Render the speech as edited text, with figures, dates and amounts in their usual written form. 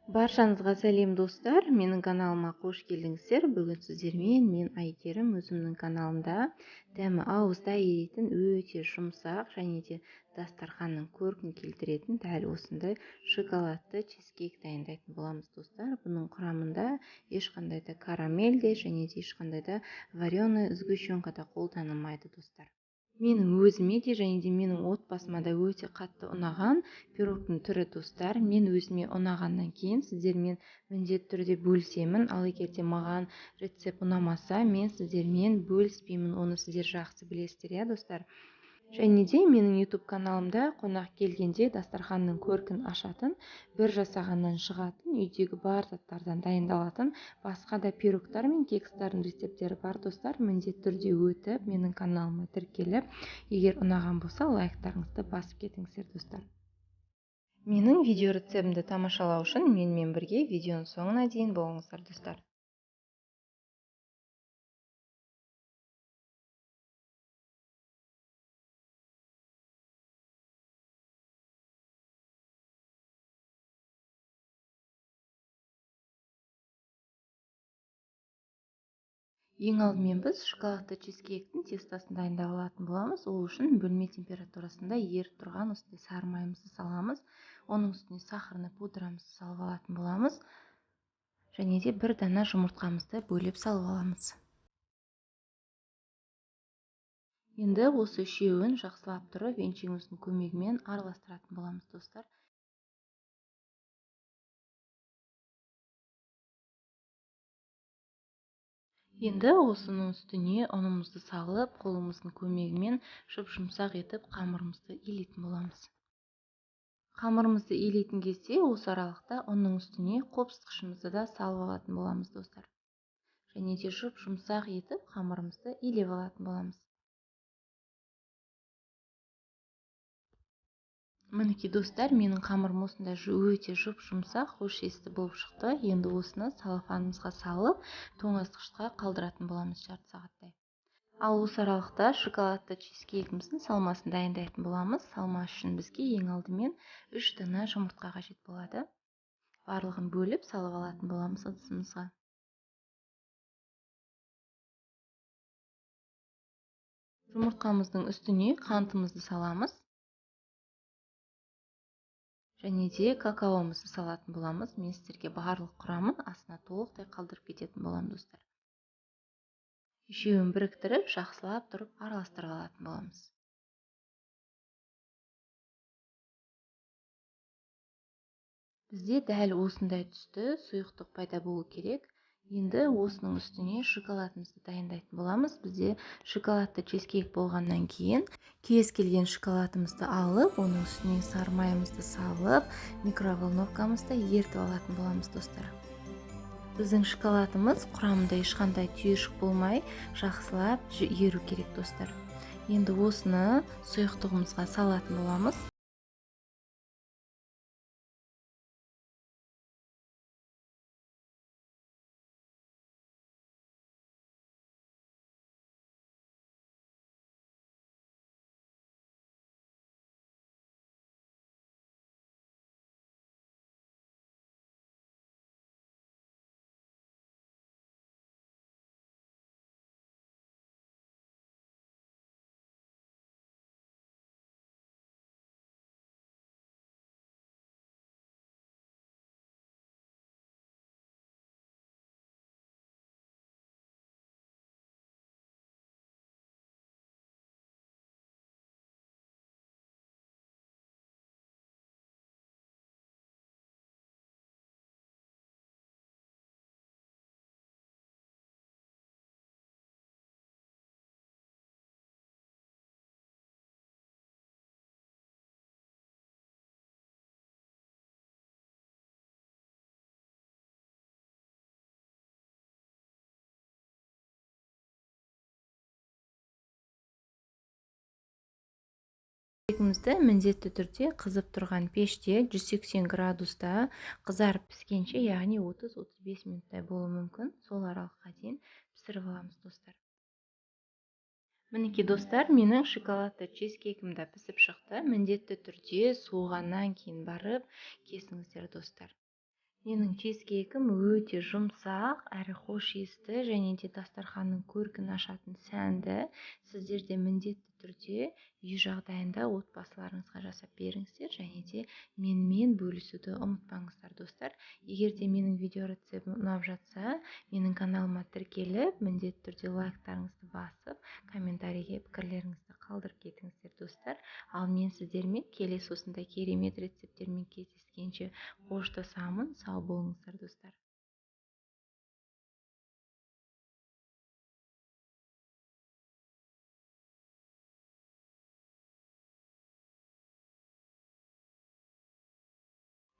Баршаңызға сәлем достар, менің каналыма қош келдіңіздер. Бүгін сіздермен мен Әйгерім өзімнің каналымда дәмі ауызда еритін өте жұмсақ және де дастарханның көркін келтіретін дәл осындай шоколадты чизкейк дайындайтын боламыз достар. Бұның құрамында ешқандай да карамель де және де ешқандай да вареный сгущенка да қолданылмайды достар. Менің өзіме де және де менің отбасыма да өте қатты ұнаған пирогтың түрі достар. Мен өзіме ұнағаннан кейін сіздермен міндетті түрде бөлісемін. Ал егер де маған рецепт ұнамаса, мен сіздермен бөліспеймін. Оны сіздер жақсы білесіздер, иә достар. Және де менің YouTube каналымда қонақ келгенде дастарханның көркін ашатын, бір жасағаннан шығатын, үйдегі бар заттардан дайындалатын басқа да пирогтар мен кекстардың рецепттері бар достар. Міндетті түрде өтіп, менің каналыма тіркеліп, егер ұнаған болса, лайктарыңызды басып кетіңіздер достар. Менің видео рецептімді тамашалау үшін менімен бірге видеоның соңына дейін болыңыздар достар. Ең алдымен біз шоколадты чизкейктің тестосын дайындап алатын боламыз. Ол үшін бөлме температурасында еріп тұрған осындай сары майымызды саламыз. Оның үстіне сахарный пудрамызды салып алатын боламыз. Және де бір дана жұмыртқамызды бөліп салып аламыз. Енді осы үшеуін жақсылап тұрып венчигіміздің көмегімен араластыратын боламыз достар. Енді осының үстіне ұнымызды салып, қолымыздың көмегімен жұп-жұмсақ етіп қамырымызды илейтін боламыз. Қамырымызды илейтін кезде осы аралықта ұнның үстіне қопсытқышымызды да салып алатын боламыз достар. Және де жұп-жұмсақ етіп қамырымызды илеп алатын боламыз. Мінекей достар, менің қамырым осындай өте жұп-жұмсақ, хош иісті болып шықты. Енді осыны салафанымызға салып, тоңазытқышқа қалдыратын боламыз жарты сағаттай. Ал осы аралықта шоколадты чизкейкіміздің салмасын дайындайтын боламыз. Салма үшін бізге ең алдымен 3 дана жұмыртқа қажет болады. Барлығын бөліп салып алатын боламыз ыдысымызға. Жұмыртқамыздың үстіне қантымызды саламыз. Және де какаомызды салатын боламыз. Мен сіздерге барлық құрамын астына толықтай қалдырып кететін боламын достар. Үшеуін біріктіріп, жақсылап тұрып араластырып алатын боламыз. Бізде дәл осындай түсті сұйықтық пайда болу керек. Енді осының үстіне шоколадымызды дайындайтын боламыз. Бізде шоколадты чизкейк болғаннан кейін кез келген шоколадымызды алып, оның үстіне сары майымызды салып, микроволновкамызда ерітіп алатын боламыз достар. Біздің шоколадымыз құрамында ешқандай түйіршік болмай, жақсылап еру керек достар. Енді осыны сұйықтығымызға салатын боламыз. Чизкейкімізді міндетті түрде қызып тұрған пеште 180 градуста қызарып піскенше, яғни 30-35 минуттай болуы мүмкін. Сол аралыққа дейін пісіріп аламыз достар. Мінекей достар, менің шоколадты чизкейкім де пісіп шықты. Міндетті түрде суығаннан кейін барып кесіңіздер достар. Менің чизкейкім өте жұмсақ әрі хош иісті және де дастарханның көркін ашатын сәнді. Сіздер де міндетті түрде үй жағдайында отбасыларыңызға жасап беріңіздер және де менімен бөлісуді ұмытпаңыздар, достар. Егер де менің видео рецептім ұнап жатса, менің каналыма тіркеліп, міндетті түрде лайктарыңызды басып, комментарийге пікірлеріңізді қалдырып кетіңіздер, достар. Ал мен сіздермен келесі осындай керемет рецепттермен кездескенше қоштасамын. Сау болыңыздар, достар.